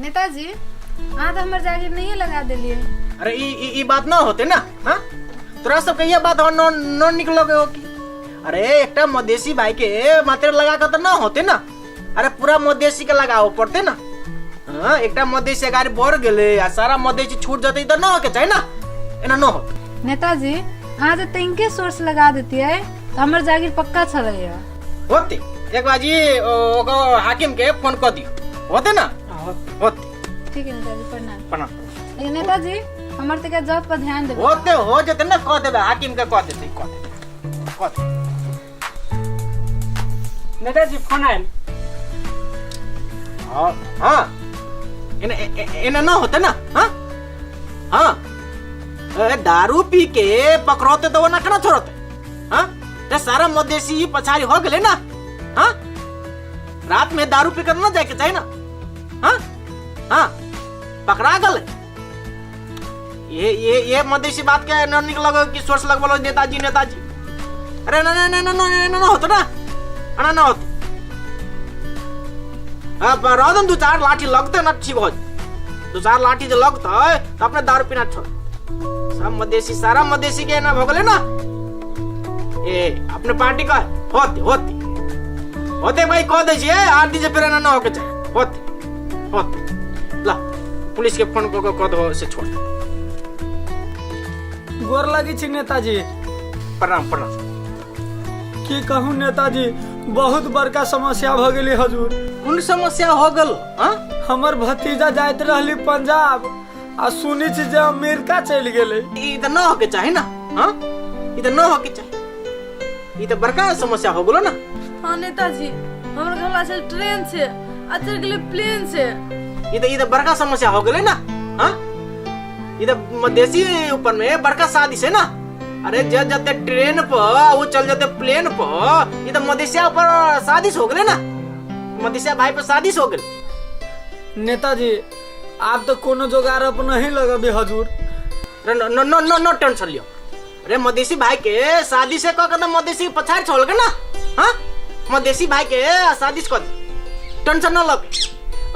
नेताजी अहाँ तऽ हमर जागीर नहिए लगा देलियै। अरे ई ई ई बात ना होते ना। हाँ, तोरा सबके ये बात न न निक लगे हो की? अरे एकटा मधेसी भाई के मात्र लगा के तो ना होते ना। अरे पूरा मधेसी के लगाओ पड़ते ना। हाँ, एकटा मधेसी अगाडि बढ़ गेले आ सारा मधेसी छूट जते त ना होके चाही ना, एना न होते। नेताजी अहाँ जे तनिके सोर्स लगा देतियै तऽ हमर जागीर पक्का छलैया। होते एक बाजी ओकर हाकिम के फोन कर दियो, होते ना? होते। ठीक है नेताजी, प्रणाम। प्रणाम। लेकिन नेताजी हमर तनिका जॉब पर ध्यान देबै। होते हो जेते ना, कह देबै हाकिम के, कह देते, कह देते, कह देते। नेताजी फोन आयल। हाँ हाँ, एना एना ना होते ना। हाँ हाँ, ए, दारू पी के पकड़ोते तो वो ना केना छोड़ते? हाँ, ते सारा मदेशी पछाड़ी हो गेले ना। हाँ, रात में दारू पी कर ना जाए के चाही ना। हाँ हाँ, पकड़ा गले। ये ये ये मदेशी बात के न निक लगो कि सोर्स लगबलो नेताजी नेताजी। अरे ना ना ना ना ना ना ना होतो ना, ना ना होतो। हाँ, पर रहदन दू चार लाठी लगते ना, ठीक हो। दू चार लाठी जो लगते तो अपने दारू पीना छोड़। सब मदेशी, सारा मदेशी के ना भोगले ना। ए अपने पार्टी का होते होते होते भाई कह दे छियै, 8 दिन से प्रेरणा ना होके चाही। होते होते ला पुलिस के फोन कऽ के कह दो से छोड़। गोर लगी छी नेताजी। प्रणाम प्रणाम। की कहूँ नेताजी, बहुत बड़का समस्या भ गेली हजूर। कोन समस्या हो गेल? हाँ, हमर भतीजा जाइत रहली पंजाब आ सुनी छी जे अमेरिका चलि गेलै। ई तऽ न होके चाही ना। हाँ, ई तऽ न होके चाही, ई तऽ बड़का समस्या हो गेलो ना। हाँ नेताजी, हमर घर छल ट्रेन से आ चलि गेलै प्लेन से। ई तऽ बड़का समस्या हो गेलै ना। हाँ, ई तऽ मधेसी ऊपर में बड़का साजिश है ना। अरे जे जते ट्रेन पर वो चल जते प्लेन पर, ई तऽ मधेसिया ऊपर साजिश हो गेलै ना, मधेसिया भाई पर साजिश हो गेलै। नेताजी आब तऽ कोनो जोगार अपन नहीं लगबे हजूर। अरे न न न न न टेंशन लियो। अरे मधेसी भाई के शादी से कह के तो मधेसी पछाड़ छोड़ के ना। हाँ, मधेसी भाई के शादी से कर, टेंशन न लग।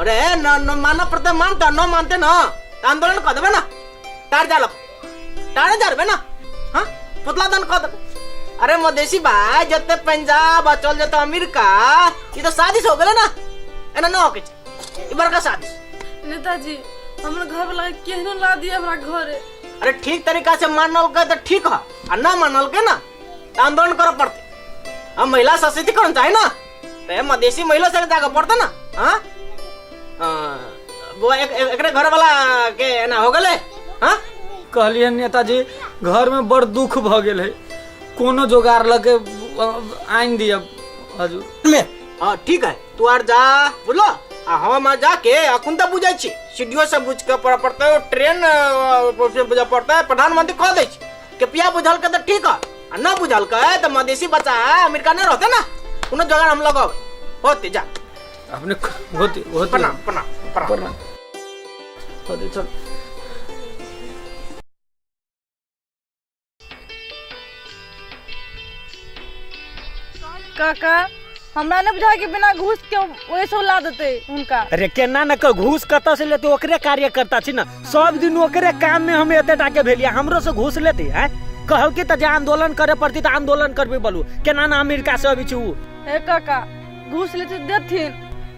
अरे न न माना पड़ते मानता, न मानते ना तो आंदोलन कर देबे ना, तार जालक तारे जारबे ना। हाँ, पुतला दान कर देबे। अरे मधेसी भाई जते पंजाब आ चल जते अमेरिका, ये तो साजिश हो गेले ना, एना न होके छै, ई बड़का साजिश। नेताजी हमर घर वाला के केहनो ला दिया हमरा घरे। अरे ठीक तरीका से मानल के तो ठीक है, आ ना मानल के ना तो आंदोलन करे पड़ते। हम महिला सशक्तिकरण चाहे ना, तो मधेसी महिला से जाके पड़ते ना। हाँ, वो एक, एक, एकरे घर वाला के एना हो गेले। हाँ, कहलियै नेताजी घर में बड़ दुख भ गेल है, कोनो जोगार लगे आनि दिअ हजूर। में हाँ ठीक है, तू आर जा बुझलो, आ हम आ जाके अखन तऽ बुझै छी सीडीओ से बुझ के पड़े पड़तै, ट्रेन से बुझे पड़तै, प्रधानमंत्री कह दै छी के पिया बुझल के तऽ ठीक है, आ न बुझल के तऽ मधेसी बच्चा अमेरिका नहीं रहते ना, कोनो जोगाड़ हम लगाब। होते जा अपने होते होते। प्रणाम प्रणाम प्रणाम। प्रणाम। होते चल। काका हमरा नहि बुझाय कि बिना घूस के ओहि सब ला देतै हुनका। अरे केना न के घूस कतऽ से लेते, ओकरे कार्यकर्ता छी ना, सब दिन ओकरे काम में हम एते टा के भेलियै, हमरो से घूस लेते हैं? कहल की तऽ जे आंदोलन करे पड़ती तऽ आंदोलन करबे बोलू, केना न अमेरिका से अबै छी उ। हे काका घूस लेते देथिन,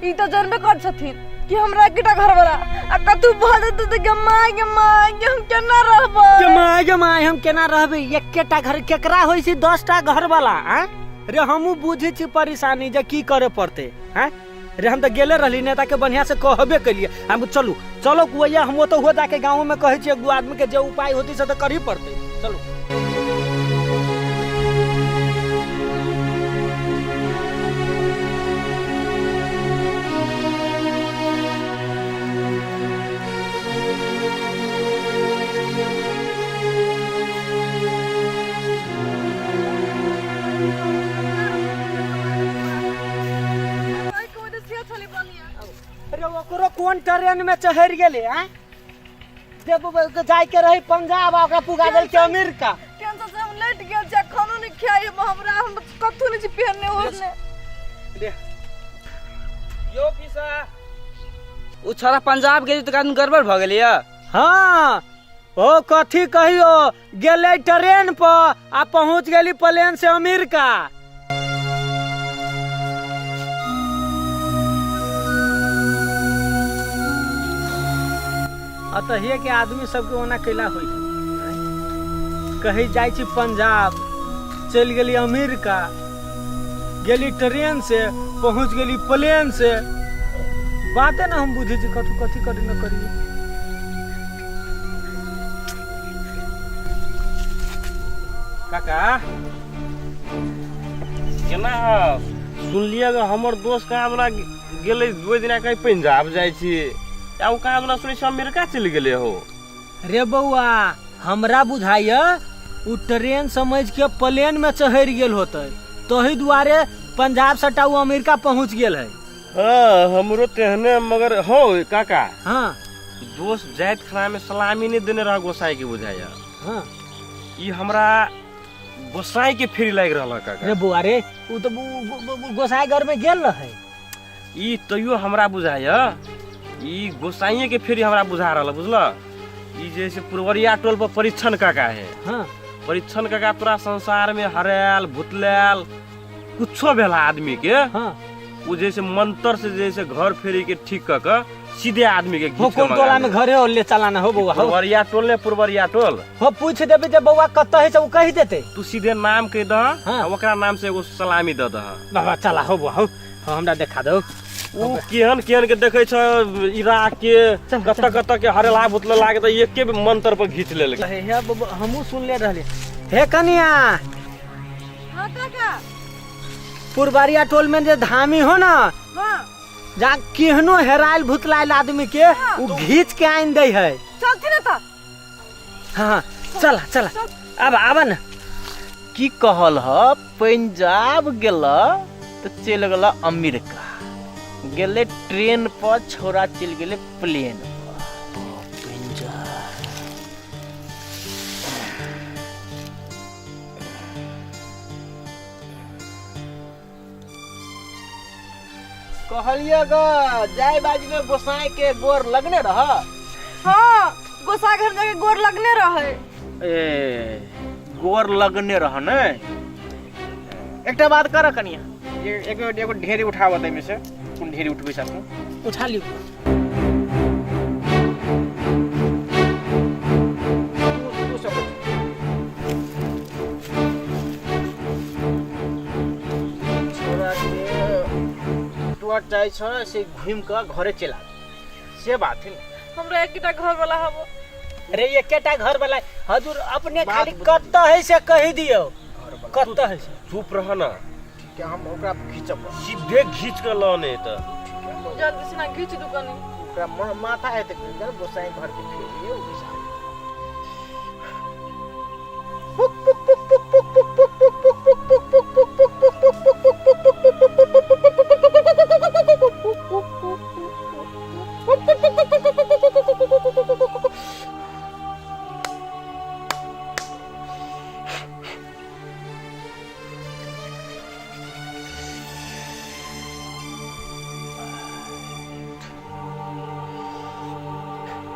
ई तऽ जानबे कर छथिन कि हमरा एकेटा घरवाला आ कतू भऽ जेतै तऽ गे माय गे माय गे हम केना रहबै। गे माय गे माय हम केना रहबै, एकेटा घर केकरा होइ छै 10टा घरवाला? आँय रे हमहूँ बुझै छी परेशानी जे की करे पड़तै। आँय रे हम तऽ गेले रहली नेता के बढ़िया से कहबे केलिए, हम चलू चलो कुवैया, हम ओतऽ हुआ जाके गाँव में कहै छियै एक दू आदमी के जे उपाय होती से तऽ करही पड़तै। चलू। अरे ओकरो कोन ट्रेन में चढ़ गेलै? आँय जब जाय के रही पंजाब आ ओकरा पुगा देलकै अमेरिका। टेंशन से हम लेट गेल छी, खानो नहीं खाई हमरा, हम कथू नहीं छी पहनने ओढ़ने। दे यो पीसा ओ छोरा पंजाब गेली तऽ कानून गड़बड़ भऽ गेलैया। हाँ, ओ कथी कहियो, गेलै ट्रेन पर आ पहुंच गेली प्लेन से अमेरिका। अतहिए के आदमी सबके ओना कैला होई, कहीं जाइ छी पंजाब, चलि गेली अमेरिका, गेली ट्रेन से पहुंच गेली प्लेन से। बाते ना हम बुझै छी कथी कथी करी न करी। काका केना हौ? सुनलियै जे हमर दोस्त कहाँ दुना गेलै ओहि दिना, कहीं पंजाब जाइ छी आ ओ कहाँ दुना सुनै छी अमेरिका चलि गेलै हो। रे बौआ, हमरा बुझाइया उ ट्रेन समझ के प्लेन में चढ़ि गेल होतै, तही दुआरे पंजाब सटा उ अमेरिका पहुंच गेल है। हाँ, हमरो तेहने मगर हौ काका। हाँ। दोस्त जाइत खाना में सलामी नहीं देने रह गोसाई के बुझाइया। हाँ। ई हमरा गोसाई के फेरी लागि रहल है काका। रे बौआ रे, उ तो गोसाई घर में गेल रहे। ई तैयो हमरा बुझाइया ई गोसाइये के फेरी हमरा बुझा रहल, बुझल? ई जैसे पुरवरिया टोल पर परीक्षण काका है। हाँ। परीक्षण काका तोरा संसार में हरायल भुतलायल कुछो भेल आदमी के। हाँ। उ जैसे मंत्र से जैसे घर फेरी के ठीक क के सीधे आदमी के हो घीच के कोन मंगा टोला में ले। घरे हो ले चलाना हो बौआ हो। पुरवरिया टोल ने पुरवरिया टोल। हो पूछ देबे जे बौआ कतऽ है से उ कहि देते। तू सीधे नाम कहि दह। हाँ। आ ओकरा नाम से एगो सलामी दऽ दह। बाबा चला हो बौआ हो, हो हमरा देखा दो। उ केहन केहन के देखै छ इराक के कतऽ कतऽ के हरेला भुतला लागे तऽ एके मंत्र पर घीच लेलकै। हे, हे, बौआ, हमहूँ सुनले रहली। हे कनिया। हाँ काका। पुरबारिया टोल में जे धामी हो ना, हाँ। जा केहनो हेरायल भुतलायल आदमी के उ घीच के आनि दै है। चलती ना ता। हाँ, चल चल अब आब न। की कहल ह, पंजाब गेल तऽ चलि गेल अमेरिका, गेलै ट्रेन पर छोरा चलि गेलै प्लेन पर। पंजाब कहलिए ग, जाय बाजी में गोसाई के गोर लगने रह। हाँ, गोसाई घर जाके गोर लगने रहे। ए गोर लगने रह ने। एकटा बात कर कनिया, एगो एगो ढेरी उठावत एमे से, कोन ढेरी उठबै छ तू? उठा लियो। तू सब छोरा के टुअट जाइ छ से घुमि कऽ घरे चलि आबी, से बात है ने। हमरा एकेटा घर वाला हबो। रे एकेटा घर वाला हजूर अपने बात खाली बुझ- कत्त है से कहि दियौ, कत्त है से। चुप रह ना। ठीक है, हम ओकरा घिचब, सीधे घीच के लऽ ने तऽ जल्दी से ना घीच दू कनी। ओकरा माथा हेतै गोसाई घर के फेरिए ओ घिचा।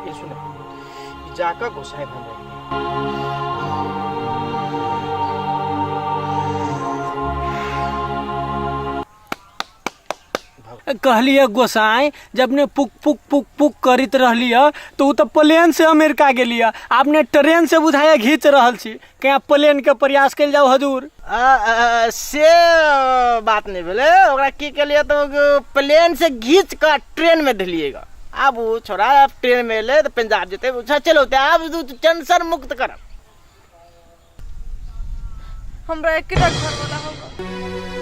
ये सुन, जाकर गोसाई घर में कहलिए गोसाई, जब ने पुक पुक पुक पुक करित रहलिए तो उ तो प्लेन से अमेरिका गेलिए, आपने ट्रेन से बुझाया घीच रहल छी, क्या प्लेन के प्रयास कल जाओ हजूर? से बात नहीं भेलै, ओकरा की केलिए तो प्लेन से घीच कऽ ट्रेन में धलिएगा। आब ओ छोड़ा आब ट्रेन में एलै तऽ पंजाब जेतै, अच्छा चलो तऽ आब तू टेंशन मुक्त करब। हमरा एकेटा घर वाला होगा।